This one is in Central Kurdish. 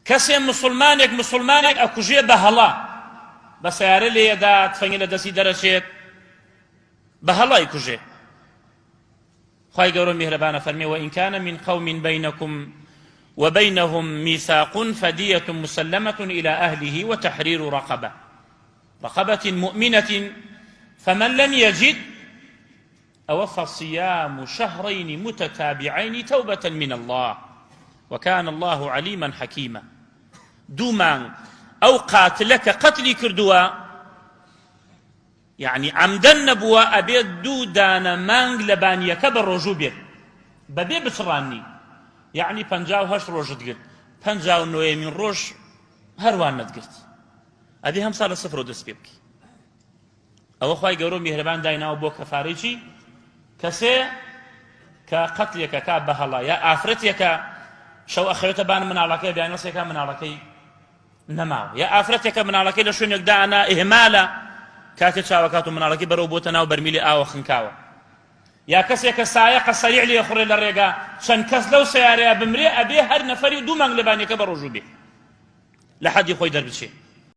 کەسێ مسوڵمانێک مسوڵمانێک ئەکوژێ بە هەڵە بە سەیارە لێیەدا تفەنگی لە دەستی دەرەچێت بە هەڵە ئەیکوژێ خوای گەورە میهرەبانە فەرمی وإن كان من قوم بينكم وبينهم ميثاق فدية مسلمة إلى أهله وتحرير رقبة رقبة مؤمنة فمن لم يجد ئەوە فصیام شهرین متتابعین توبە من اللە وکان اللە علیما حکیما. دوو مانگ ئەو قاتلە کە قەتلی کردووە یعنی عەمدەن نەبووە ئەبێت دوو دانە مانگ لە بانیەکە بە ڕۆژوو بێت بەبێ بچڕاننی یعنی 58 ڕۆژت گرت 59مین ڕۆژ هەروان نەتگرت ئەبێ هەمسا لە سفرەوە دەست پێ بکەی. ئەوە خوای گەورەو میهرەبان دایناوە بۆ کەفارەی چی؟ کەسێ کە قەتلێکەکە بە هەڵە یا ئافرەتێکە شەو ئەخەوێتە بان مناڵەکەی بیانەسێکە مناڵەکەی نەماوە یا ئافرەتێکە مناڵەکەی لە شوێنێک دانا ئیهمالە کاتێ چاوەکات و مناڵەکەی بەرەو بۆتە ناو بەرمیلی ئاوە خنکاوە یا کەسێک کە سایەقە سەریع لێ خوڕێ لە ڕێگا چەند کەس لەو سیارەیە بمرێ ئەبێ هەر نەفەری و دوو مانگ لەبانیەکە بە ڕۆژوو بێ لە حەدی خۆی دەربچێ.